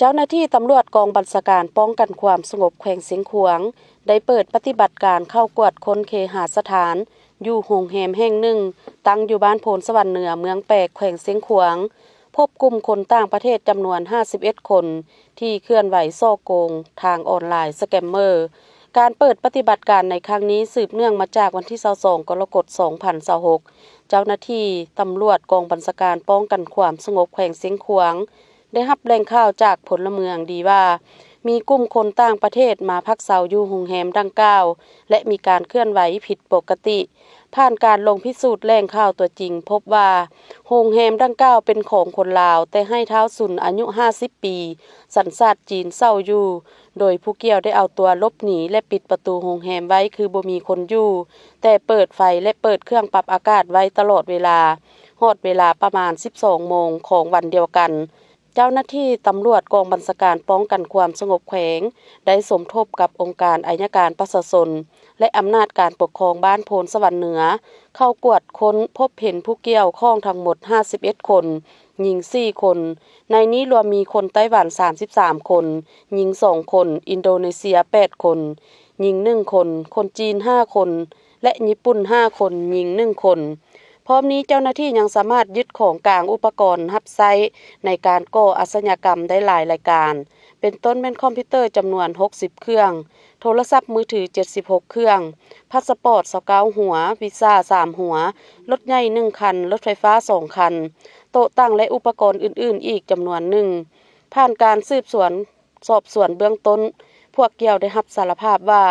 ເຈົ້າໜ້າທີ່ຕຳຫຼວດກອງບັນຊາການປ້ອງກັນຄວາມສະຫງົບແຂວງຊຽງຂວາງ ໄດ້ເປີດປະຕິບັດການເຂົ້າກວດຄົ້ນເຄຫະສະຖານ ຢູ່ໂຮງແຮມແຫ່ງໜຶ່ງ ຕັ້ງຢູ່ບ້ານໂພນສະຫວັນເໜືອ ເມືອງແປກ ແຂວງຊຽງຂວາງ, ພົບກຸ່ມຄົນຕ່າງປະເທດຈຳນວນຫ້າສິບເອັດຄົນ ທີ່ເຄື່ອນໄຫວສໍ້ໂກງທາງອອນລາຍ ສະແກມເມີ. ການເປີດປະຕິບັດການໃນຄັ້ງນີ້ ສືບເນື່ອງມາຈາກວັນທີຊາວສອງ ກໍລະກົດ ສອງພັນຊາວຫົກ ເຈົ້າໜ້າທີ່ຕຳຫຼວດກອງບັນຊາການປ້ອງກັນຄວາມສະຫງົບແຂວງຊຽງຂວາງ ໄດ້ຮັບແຫຼ່ງຂ່າວຈາກພົນລະເມືອງດີວ່າ ມີກຸ່ມຄົນຕ່າງປະເທດມາພັກເຊົາຢູ່ໂຮງແຮມດັ່ງກ່າວ ແລະ ມີການເຄື່ອນໄຫວຜິດປົກກະຕິ. ຜ່ານການລົງພິສູດແຫຼ່ງຂ່າວຕົວຈິງ ພົບວ່າໂຮງແຮມດັ່ງກ່າວເປັນຂອງຄົນລາວ ແຕ່ໃຫ້ທ້າວຊຸນອາຍຸຫ້າສິບປີ ສັນຊາດຈີນເຊົ່າຢູ່, ໂດຍຜູ້ກ່ຽວໄດ້ເອົາຕົວຫຼົບໜີ ແລະ ປິດປະຕູໂຮງແຮມໄວ້ຄືບໍ່ມີຄົນຢູ່, ແຕ່ເປີດໄຟ ແລະ ເປີດເຄື່ອງປັບອາກາດໄວ້ຕະຫຼອດເວລາ. ຮອດເວລາປະມານສິບສອງໂມງຂອງວັນດຽວກັນ, ເຈົ້າໜ້າທີ່ຕຳຫຼວດກອງບັນຊາການປ້ອງກັນຄວາມສະຫງົບແຂວງ ໄດ້ສົມທົບກັບອົງການໄອຍະການປະຊາຊົນ ແລະ ອຳນາດການປົກຄອງບ້ານໂພນສະຫວັນເໜືອ ເຂົ້າກວດຄົ້ນພົບເຫັນຜູ້ກ່ຽວຂ້ອງທັງໝົດຫ້າສິບເອັດຄົນ, ຍິງສີ່ຄົນ, ໃນນີ້ລວມມີຄົນໄຕ້ຫວັນສາມສິບສາມຄົນ, ຍິງສອງຄົນ, ອິນໂດເນເຊຍແປດຄົນ, ຍິງໜຶ່ງຄົນ, ຄົນຈີນຫ້າຄົນ ແລະ ຍີ່ປຸ່ນຫ້າຄົນ, ຍິງໜຶ່ງຄົນ. ພ້ອມນີ້ເຈົ້າໜ້າທີ່ຍັງສາມາດຍຶດຂອງກາງອຸປະກອນຮັບໃຊ້ໃນການກໍ່ອາຊະຍາກຳໄດ້ຫຼາຍລາຍການ, ເປັນຕົ້ນແມ່ນຄອມພິວເຕີຈຳນວນຫົກສິບເຄື່ອງ, ໂທລະສັບມືຖືເຈັດສິບຫົກເຄື່ອງ, ພາສະປອດຊາວເກົ້າຫົວ, ວີຊາສາມຫົວ, ລົດໃຫຍ່ໜຶ່ງຄັນ, ລົດໄຟຟ້າສອງຄັນ, ໂຕະຕັ່ງ ແລະ ອຸປະກອນອື່ນໆອີກຈຳນວນໜຶ່ງ. ຜ່ານການສືບສວນ ສອບສວນເບື້ອງຕົ້ນ, ພວກກ່ຽວໄດ້ຮັບສາລະພາບວ່າ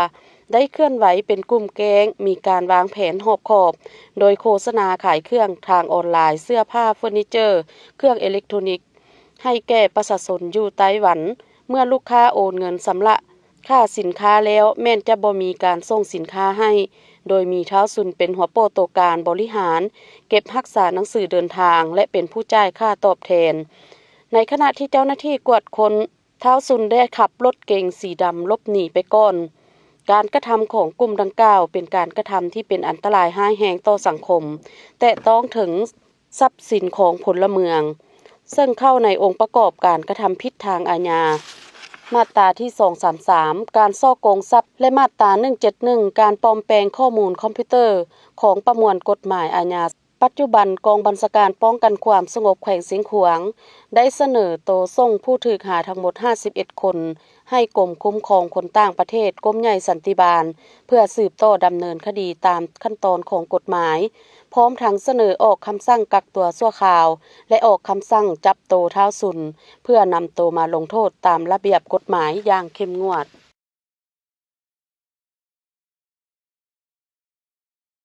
ໄດ້ເຄື່ອນໄຫວເປັນກຸ່ມແກ້ງ, ມີການວາງແຜນຮອບຂອບ, ໂດຍໂຄສະນາຂາຍເຄື່ອງທາງອອນລາຍ, ເສື້ອຜ້າ, ເຟີນີເຈີ, ເຄື່ອງເອເລັກໂທນິກ ໃຫ້ແກ່ປະຊາຊົນຢູ່ໄຕ້ຫວັນ. ເມື່ອລູກຄ້າໂອນເງິນຊຳລະຄ່າສິນຄ້າແລ້ວ, ແມ່ນຈະບໍ່ມີການສົ່ງສິນຄ້າໃຫ້, ໂດຍມີທ້າວຊຸນເປັນຫົວໂປ້ໂຕການບໍລິຫານ, ເກັບຮັກສາໜັງສືເດີນທາງ ແລະ ເປັນຜູ້ຈ່າຍຄ່າຕອບແທນ. ໃນຂະນະທີ່ເຈົ້າໜ້າທີ່ກວດຄົ້ນ, ທ້າວຊຸນໄດ້ຂັບລົດເກັງສີດຳຫຼົບໜີໄປກ່ອນ. ການກະທຳຂອງກຸ່ມດັ່ງກ່າວເປັນການກະທຳທີ່ເປັນອັນຕະລາຍຮ້າຍແຮງຕໍ່ສັງຄົມ, ແຕະຕ້ອງເຖິງຊັບສິນຂອງພົນລະເມືອງ, ເຊິ່ງເຂົ້າໃນອົງປະກອບການກະທຳຜິດທາງອາຍາ ມາດຕາທີສອງສາມສາມ ການສໍ້ໂກງຊັບ ແລະ ມາດຕາໜຶ່ງເຈັດໜຶ່ງ ການປອມແປງຂໍ້ມູນຄອມພິວເຕີ ຂອງປະມວນກົດໝາຍອາຍາ. ປັດຈຸບັນກອງບັນຊາການປ້ອງກັນຄວາມສະຫງົບແຂວງຊຽງຂວາງ ໄດ້ສະເໜີໂຕສົ່ງຜູ້ຖືກຫາທັງໝົດຫ້າສິບເອັດຄົນ ໃຫ້ກົມຄຸ້ມຄອງຄົນຕ່າງປະເທດ ກົມໃຫຍ່ສັນຕິບານ ເພື່ອສືບຕໍ່ດຳເນີນຄະດີຕາມຂັ້ນຕອນຂອງກົດໝາຍ, ພ້ອມທັງສະເໜີອອກຄຳສັ່ງກັກຕົວຊົ່ວຄາວ ແລະ ອອກຄຳສັ່ງຈັບໂຕທ້າວຊຸນ ເພື່ອນຳໂຕມາລົງໂທດຕາມລະບຽບກົດໝາຍຢ່າງເຂັ້ມງວດ.